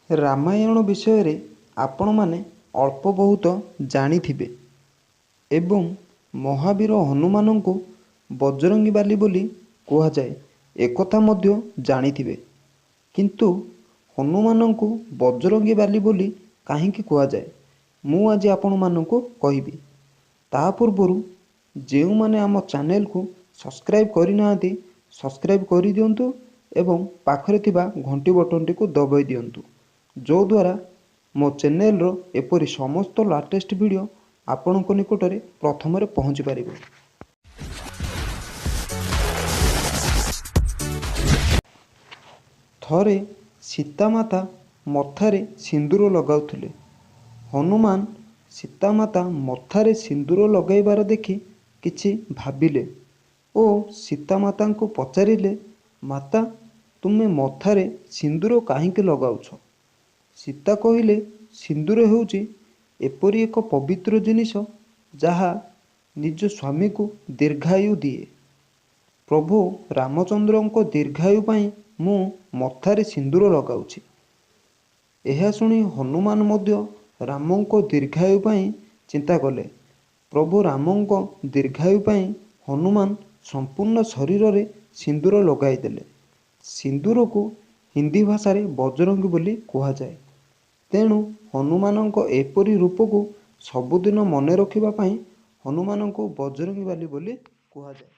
ରାମାୟଣ ବିଷୟରେ ଆପଣମାନେ ଅଳ୍ପ ବହୁତ ଜାଣିଥିବେ ଏବଂ ମହାବୀର ହନୁମାନଙ୍କୁ ବଜରଙ୍ଗବାଲି ବୋଲି କୁହାଯାଏ ଏକଥା ମଧ୍ୟ ଜାଣିଥିବେ। କିନ୍ତୁ ହନୁମାନଙ୍କୁ ବଜରଙ୍ଗବାଲି ବୋଲି କାହିଁକି କୁହାଯାଏ ମୁଁ ଆଜି ଆପଣମାନଙ୍କୁ କହିବି। ତା ପୂର୍ବରୁ ଯେଉଁମାନେ ଆମ ଚ୍ୟାନେଲକୁ ସବସ୍କ୍ରାଇବ୍ କରିନାହାନ୍ତି ସବସ୍କ୍ରାଇବ୍ କରିଦିଅନ୍ତୁ ଏବଂ ପାଖରେ ଥିବା ଘଣ୍ଟି ବଟନଟିକୁ ଦବାଇ ଦିଅନ୍ତୁ, ଯଦ୍ୱାରା ମୋ ଚ୍ୟାନେଲର ଏପରି ସମସ୍ତ ଲାଟେଷ୍ଟ ଭିଡ଼ିଓ ଆପଣଙ୍କ ନିକଟରେ ପ୍ରଥମରେ ପହଞ୍ଚି ପାରିବ। ଥରେ ସୀତାମାତା ମଥାରେ ସିନ୍ଦୁର ଲଗାଉଥିଲେ। ହନୁମାନ ସୀତାମାତା ମଥାରେ ସିନ୍ଦୁର ଲଗାଇବାର ଦେଖି କିଛି ଭାବିଲେ ଓ ସୀତାମାତାଙ୍କୁ ପଚାରିଲେ, ମାତା ତୁମେ ମଥାରେ ସିନ୍ଦୁର କାହିଁକି ଲଗାଉଛ? ସୀତା କହିଲେ, ସିନ୍ଦୁର ହେଉଛି ଏପରି ଏକ ପବିତ୍ର ଜିନିଷ ଯାହା ନିଜ ସ୍ୱାମୀକୁ ଦୀର୍ଘାୟୁ ଦିଏ। ପ୍ରଭୁ ରାମଚନ୍ଦ୍ରଙ୍କ ଦୀର୍ଘାୟୁ ପାଇଁ ମୁଁ ମଥାରେ ସିନ୍ଦୁର ଲଗାଉଛି। ଏହା ଶୁଣି ହନୁମାନ ମଧ୍ୟ ରାମଙ୍କ ଦୀର୍ଘାୟୁ ପାଇଁ ଚିନ୍ତା କଲେ। ପ୍ରଭୁ ରାମଙ୍କ ଦୀର୍ଘାୟୁ ପାଇଁ ହନୁମାନ ସମ୍ପୂର୍ଣ୍ଣ ଶରୀରରେ ସିନ୍ଦୁର ଲଗାଇଦେଲେ। ସିନ୍ଦୁରକୁ ହିନ୍ଦୀ ଭାଷାରେ ବଜରଙ୍ଗୀ ବୋଲି କୁହାଯାଏ। ତେଣୁ ହନୁମାନଙ୍କ ଏପରି ରୂପକୁ ସବୁଦିନ ମନେ ରଖିବା ପାଇଁ ହନୁମାନଙ୍କୁ ବଜରଙ୍ଗବାଲି ବୋଲି କୁହାଯାଏ।